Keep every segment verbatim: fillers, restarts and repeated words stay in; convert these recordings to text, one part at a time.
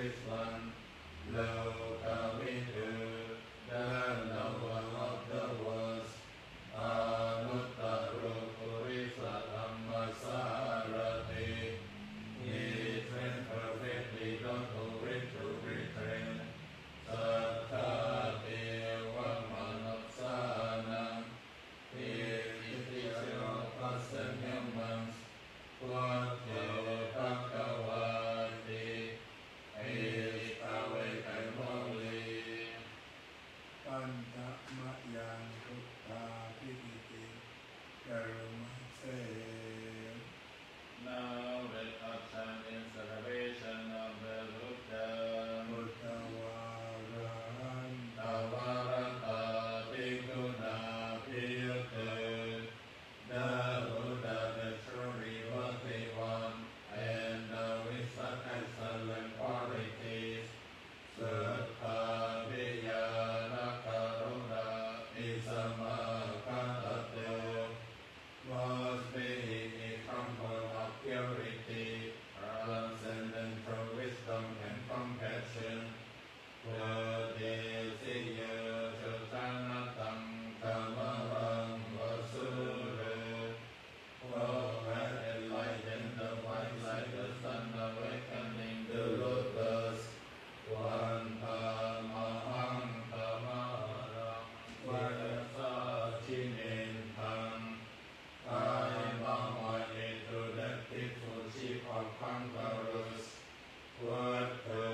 Vijjācaraṇasamāraṃ lokavidū dandavalabdhasatthu anuttaro purisadammasārathi. He trained perfectly those who wish to be trained. Satthā devamanussānaṃ iti cirapuññaṃ buddho bhagavāti. Iti kave kaimoli. Pañca mayaṃ buddhābhigīti karuma se. Now let us chant in celebration of the Buddha. Buddha vāranta varatā bhikkhunā bhiyuttu. The Buddha, the truly worthy one, and the with such excellent qualities, suddhā bhiyāna karunā visuddhā caitanya, most being example of purity, transcendental wisdom and compassion. Bodhesi yo janatantamaraṃ vasūro, who had enlightened the wise like the sun awakening the lotus. Vandāmahaṃ tamaraṃ sirasā jinendaṃ. I bow my head to that beautiful chief of kangaroos. Buddho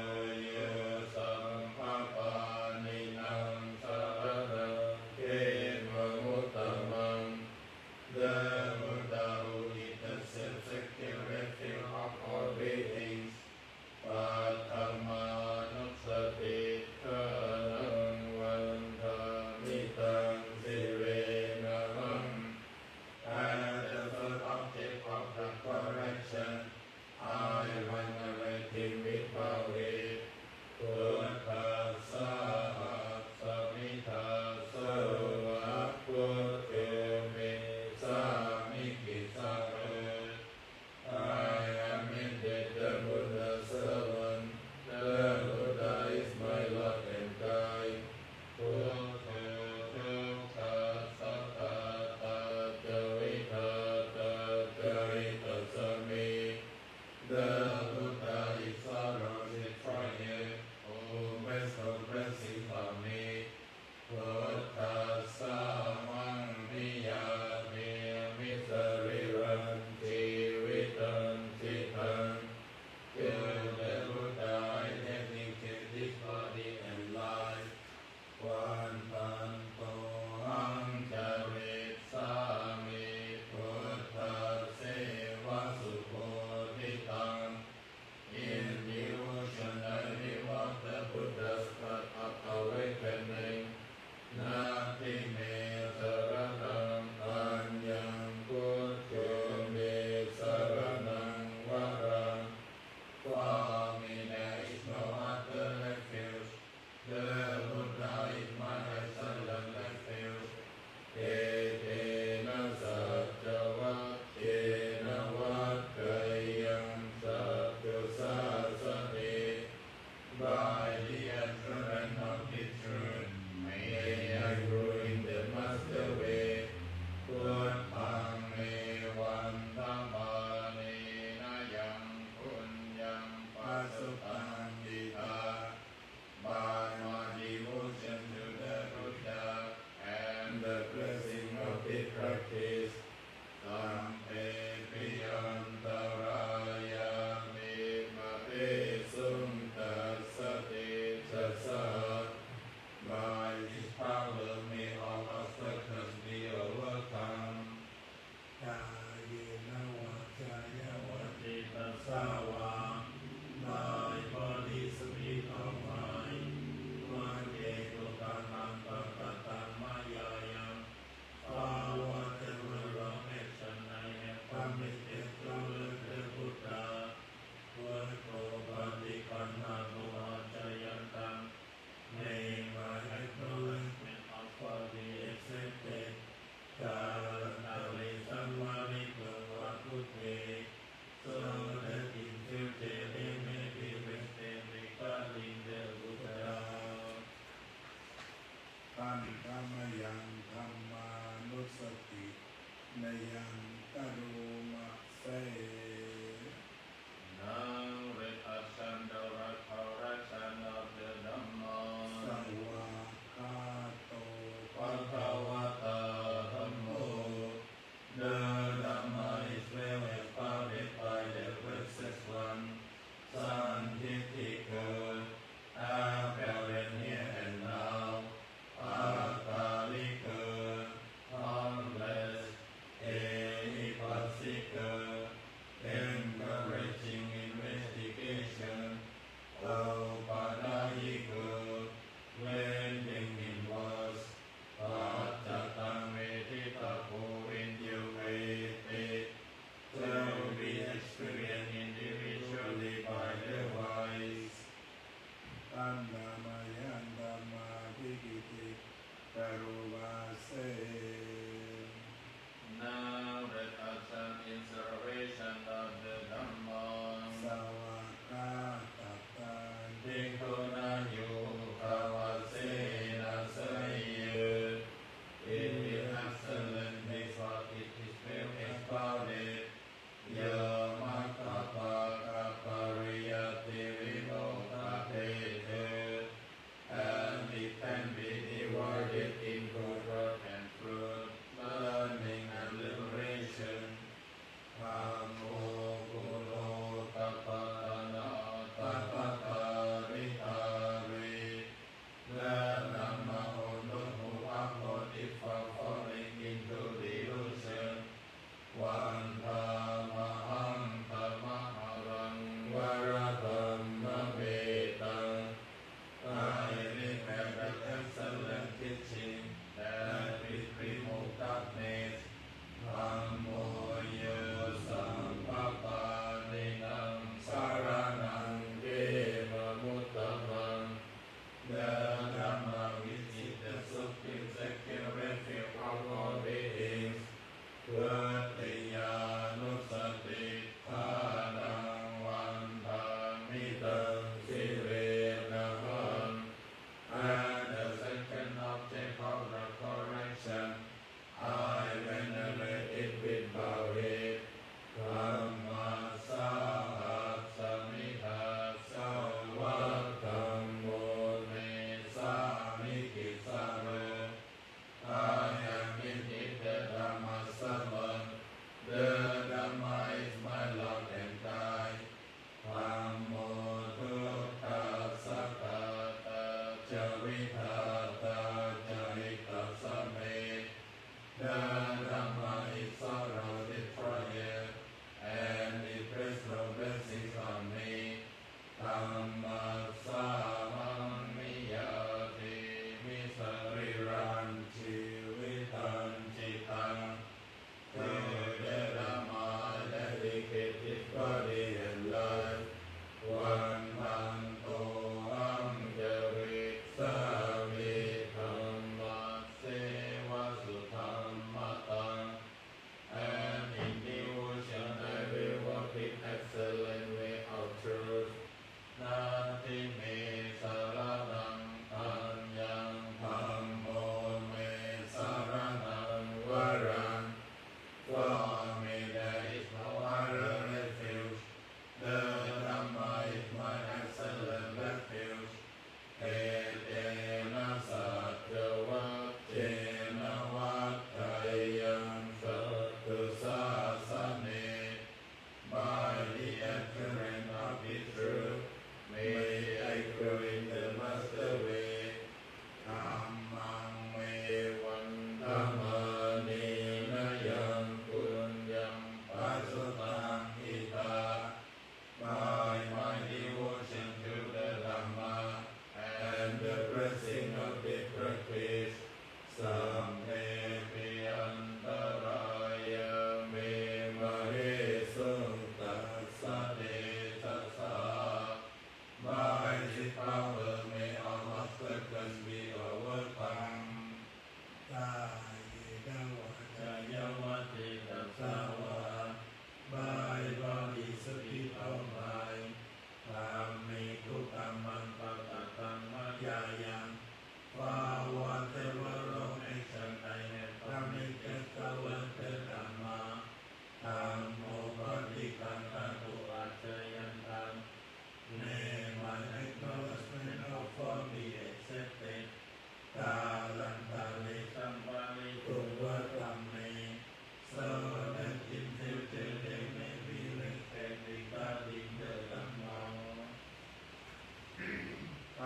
yo sabbapāṇīnaṃ saraṇaṃ khemamuttamaṃ. The Buddha who is the self-sacred refuge of all beings. Paṭhamānussatiṭṭhānaṃ vandāmi taṃ sirenahaṃ. As the first object of reverence, I venerate him with bowed head. Buddhassāhasmi dāso va, buddho me sāmikissaro. I am indeed the Buddha's servant. The Buddha is my Lord and guide. Buddho dukkhassa ghātā ca vidhātā ca hitassa me. The Buddha is sorrow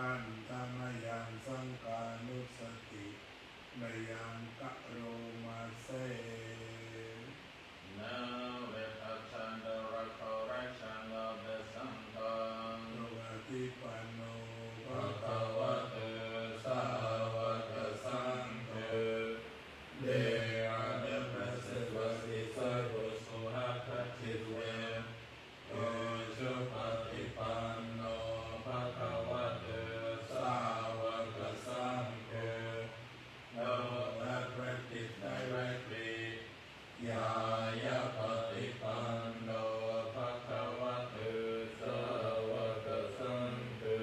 Handa mayaṃ saṅghānussatinayaṃ karoma se. Na vijjācaraṇaṃ asaṅghaṃ supaṭipanno bhagavato sāvakasaṅgho, te anupassavesuṃ suhaṭṭhacittā, ujupaṭipanno bhagavato sāvakasaṅgho, ujupaṭipanno bhagavato sāvakasaṅgho,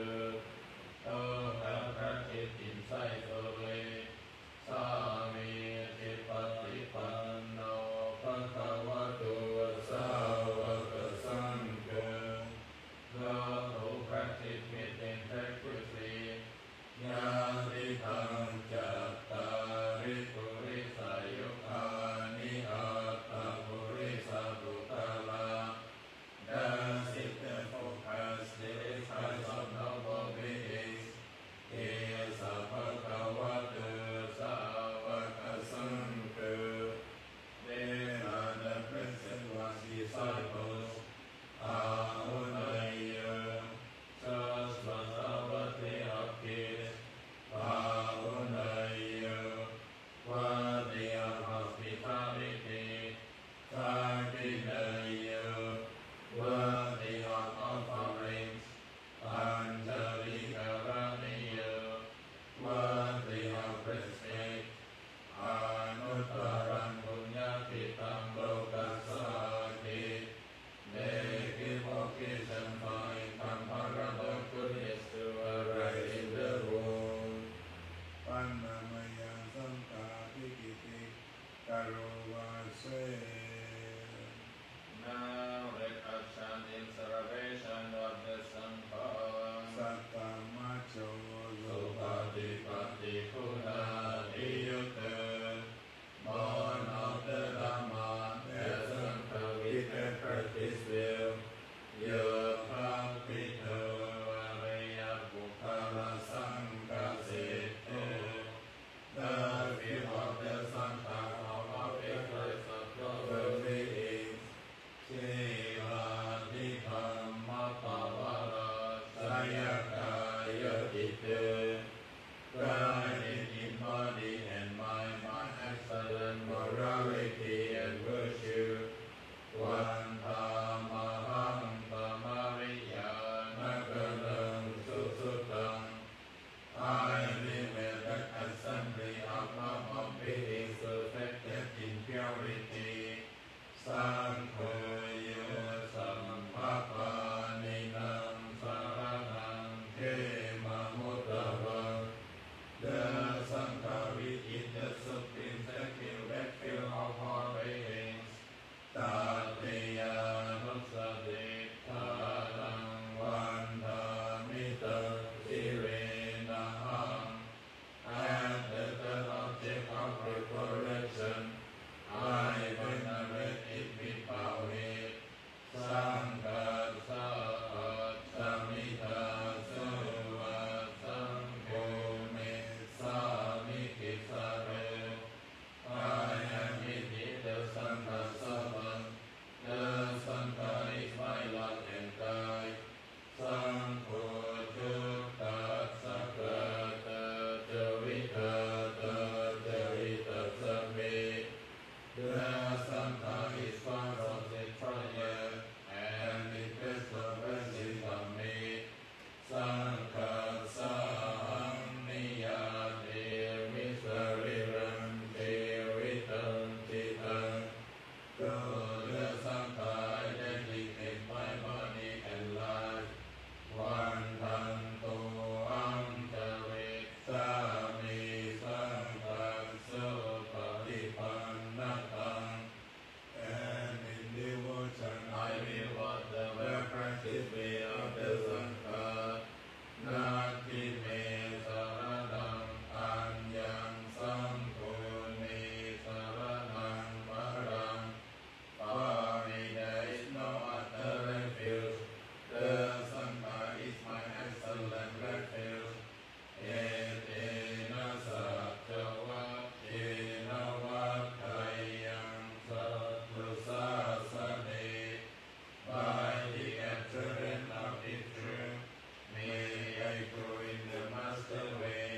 Govinda Master way.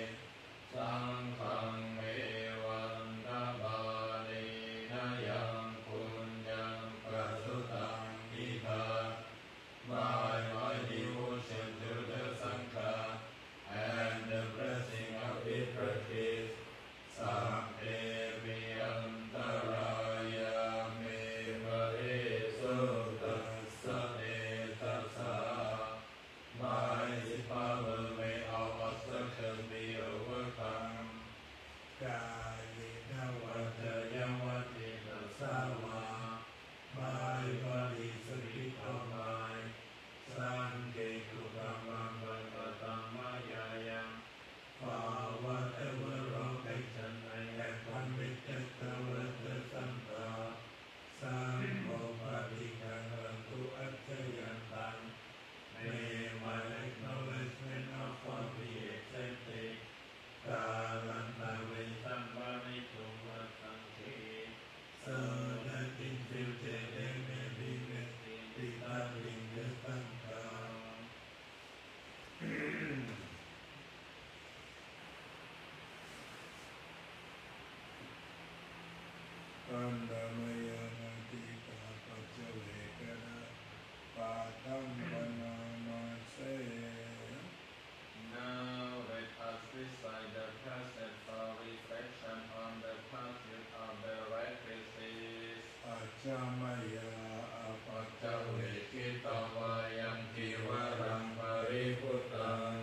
Saṅghaṃ me vandamānena yaṃ puññaṃ pasutaṃ idha. My body, devotion to the Sangha and the blessing of it practice. Sabbepi antarāyā me phalesu tassa tejasā. My power, may all obstruction be overcome. Kāyena vācāya va cetasā vā. My body, speech or mind. Saṅghe kukammaṃ pakataṃ mayā yaṃ. For whatever wrong action I have committed towards the Sangha, saṅgho paṭiggaṇhatu accayantaṃ. May my acknowledgement of fault be accepted. Kālantare saṃvarituṃ va saṅghe, so that in future there may be mercy regarding the Sangha. Handa mayaṃ atītapaccavekkhaṇapāṭhaṃ bhaṇāma se. Now let us recite the past and for reflection on the past use of the right phrases. Ajja mayā apaccavekkhitvā yaṃ cīvaraṃ paribhuttaṃ.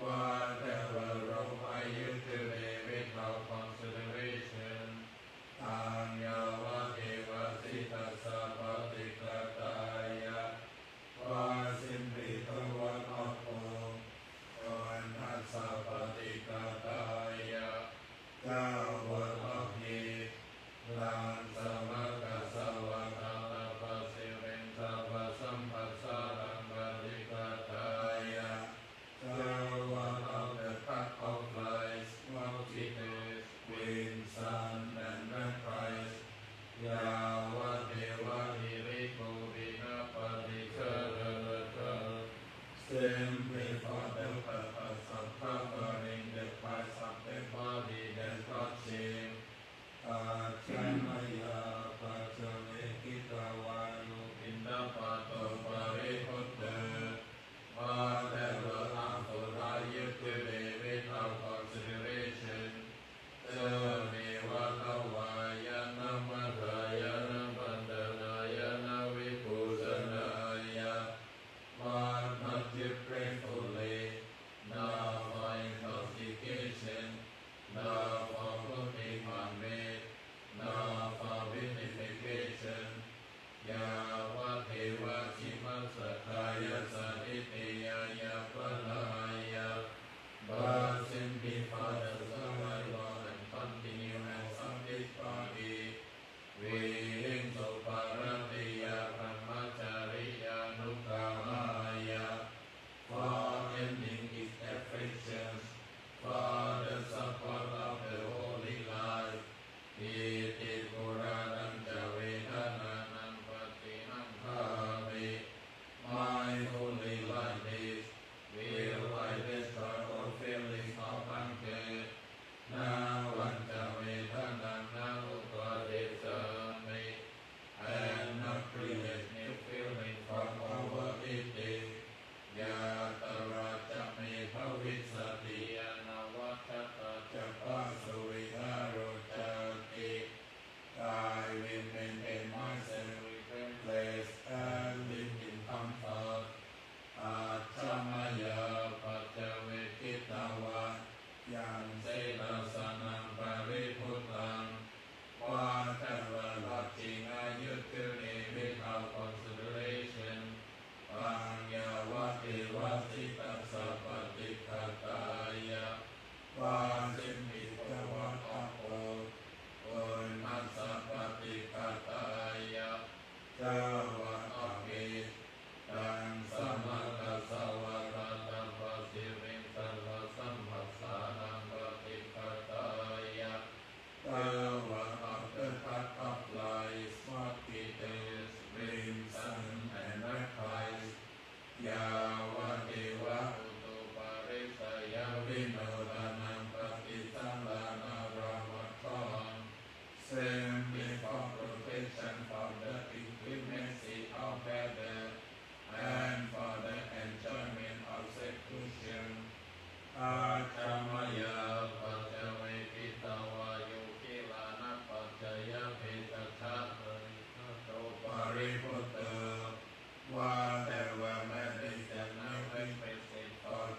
Whatever wrong I used to do without consideration, taṃ yāvadeva sītassa paṭighātāya, for simply the want of food, or uṇhassa paṭighātāya, the want of heat, laṃ samakassa vātāya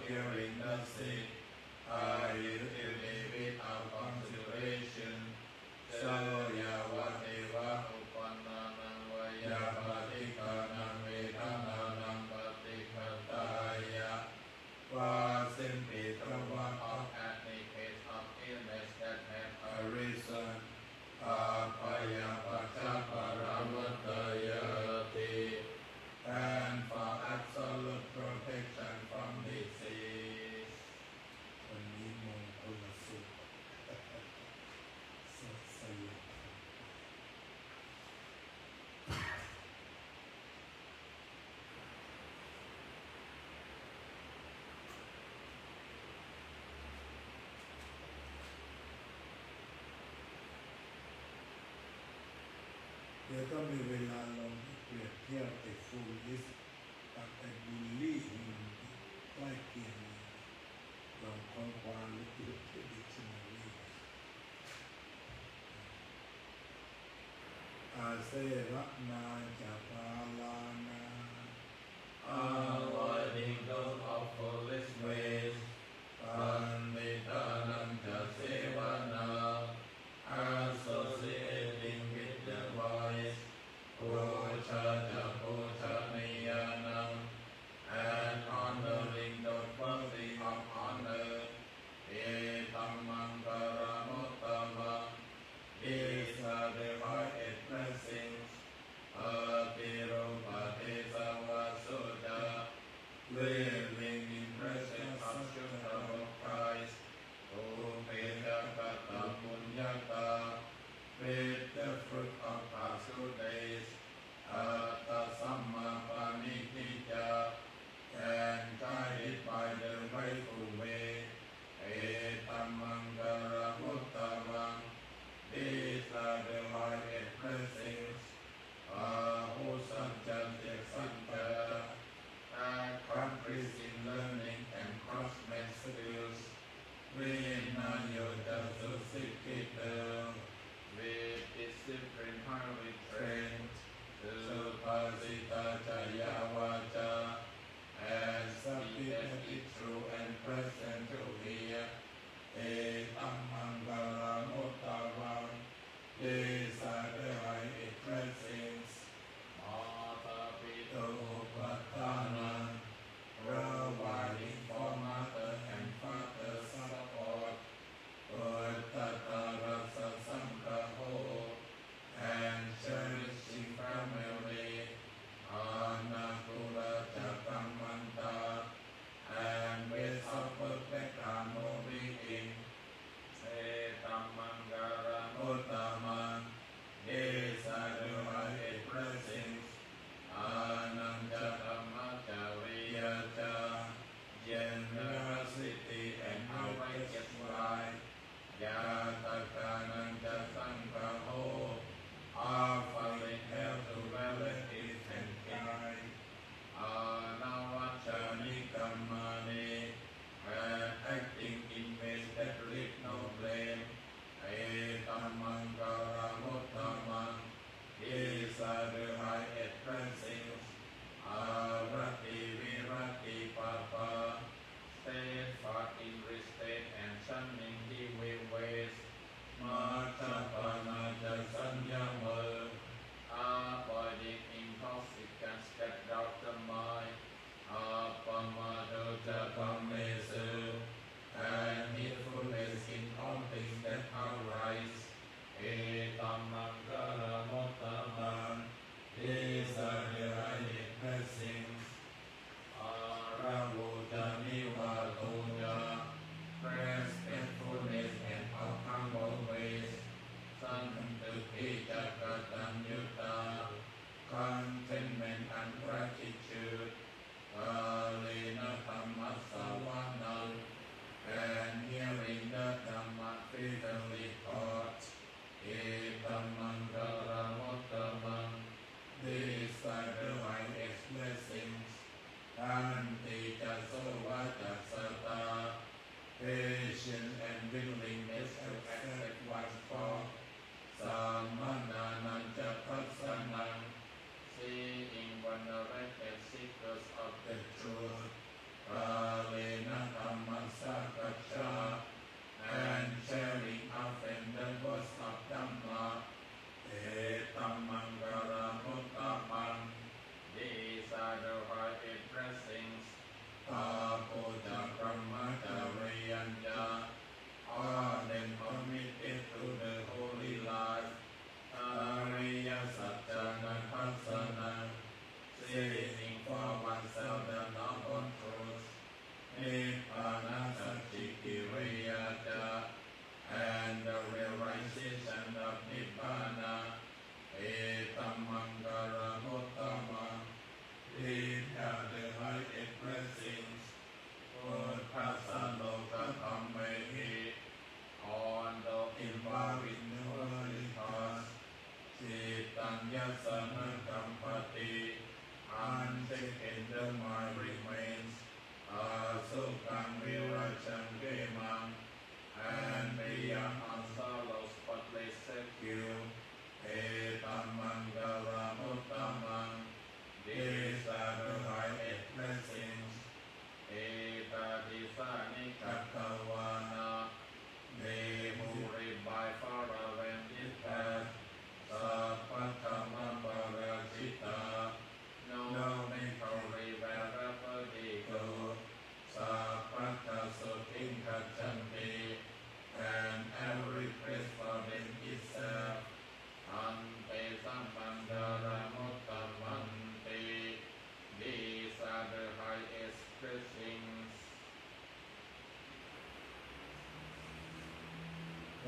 hearing the sick, are you to be without consideration? So yāvadeva uppannānaṃ veyyābādhikānaṃ vedanānaṃ paṭighātāya, vā simphi tvā, of any case of illness that may have arisen, abhayapajjhaparamatāyāti, and for absolute protection from disease. วันนี้มงคลสูตร สวดสยบ เดี๋ยวถ้ามีเวลาลองเปรียบเทียบไอ้ foolish กับไอ้ bully นี่มันใกล้เคียงกัน ลองค้นคว้าลึกๆที่ dictionary. Asevanā ca bālānaṃ, avoiding thoughts of foolish ways, paṇḍitānañca sevanā, associating with the wise, pūjā ca pūjanīyānaṃ, and honoring those worthy of honor, idam maṅgalamuttamaṃ, these are the highest blessings. Paṭirūpadesavāso ca, living in presence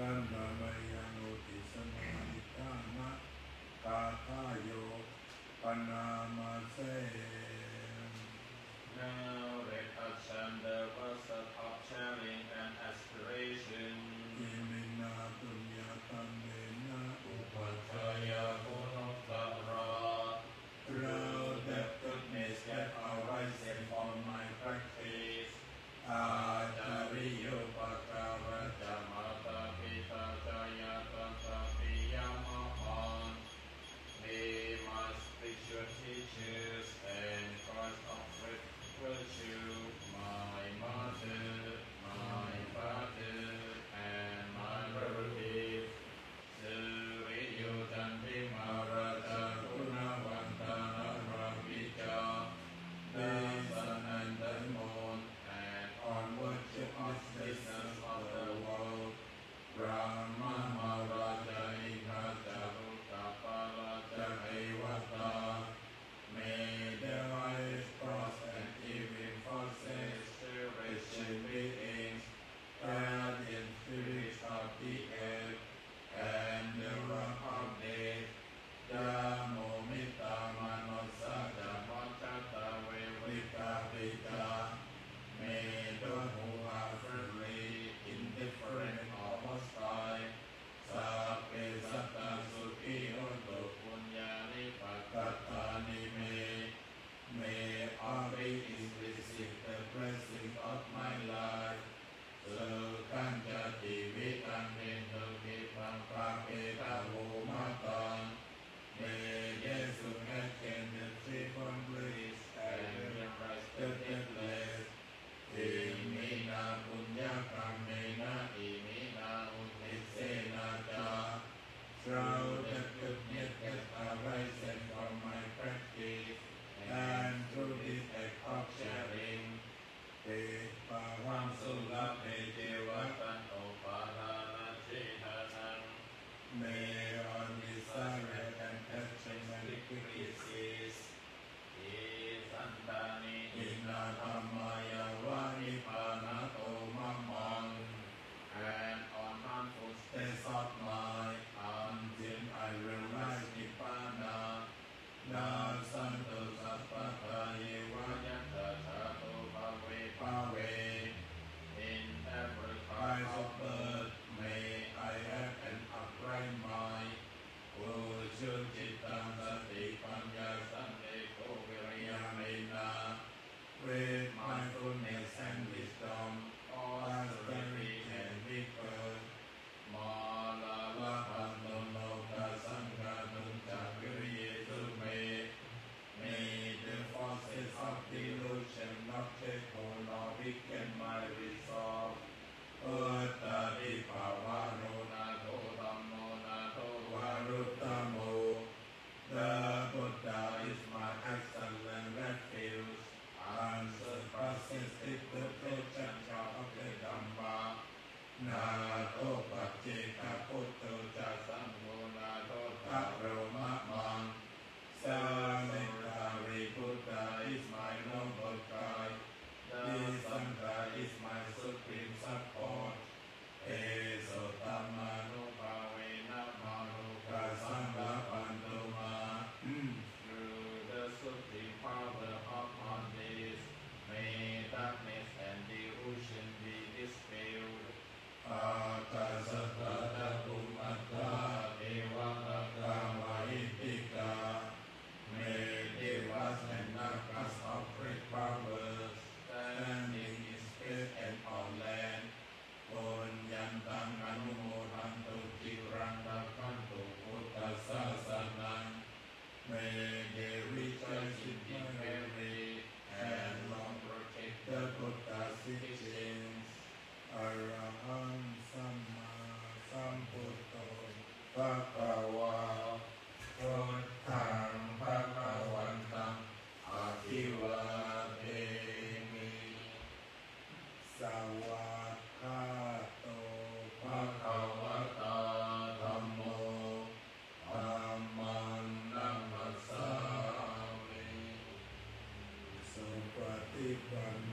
Santa mayaṃ uddissanāni dhammagadāyo bhaṇāma se. Now let us chant the verses of cheering and aspiration. Iminā puññakammena upajjhāyā guṇuttarā, through the goodness that arises from my practice, ācariyūpakārā ca mātā pitā ca ñātakā piyā mamaṃ, be my spiritual teachers and guides of great virtue, my mother, my father, and my relatives. Suriyo candimā rājā guṇavantā narāpi ca, the sun and the moon, and all virtuous citizens of the world, Brahmamārā ca indā ca lokapālā ca devatā. May the highest gods and living forces, spirits and beings, guardian spirits of the earth, and the world of death, yamo mittā manussā ca majjhattā verikāpi ca, may those who are friendly, indifferent, or hostile, sabbe sattā sukhī hontu, puññāni pakatāni me. May all beings receive the blessing of my life. Sukhañca tividhaṃ dentu khippaṃ pāpetha vomataṃ. May they soon attain the threefold bliss and realize the deathless. Iminā puññakammena iminā uddisena ca, through the goodness that arises from my practice, and through this act of sharing, khippāhaṃ sulabhe ceva taṇhupādānachedanaṃ. May all desire and attachment quickly cease. Ye santāne hinā dhammā yāva nibbānato mamaṃ. And all harmful states of mind, until I realize Nibbāna, nassantu sabbadā yeva yattha jāto bhave bhave. In every kind of birth, may I have an upright mind, ujucittaṃ satipaññā sallekho viriyamhinā. With mindfulness and wisdom, austerity and vigor, mārā labhantu nokāsaṃ kātuñca viriyesu me. May the forces of delusion not take hold nor weaken my resolve. Uttāpi bhāva, yo nātho dhammo nātho varuttamo. The Buddha is my excellent refuge, unsurpassed is the protection of the Dhamma. Nātho paccekabuddho ca, saṅgho nāthottaro mamaṃ. Sāriputtariputtā is my noble guide. Nissaṅka is my supreme support. Tesottamānubhāvena mārokāsaṃ labhantu mā. Through the supreme power of all this, may darkness and delusion be dispelled. Ākāsaṭṭhā ca bhummaṭṭhā devā nāgā mahiddhikā. May devas and nagas of great power, standing in space and on land, puññaṃ taṃ anumodantu, ciraṃ rakkhantu buddhasāsanaṃ. May they rejoice in my merit and long protect the Buddha's teachings. Arahaṃ sammāsambuddho bhagavā. Buddhaṃ bhagavantaṃ abhivādemi. Svākkhāto bhagavatā dhammo. Dhammaṃ namassāmi. Supaṭipanno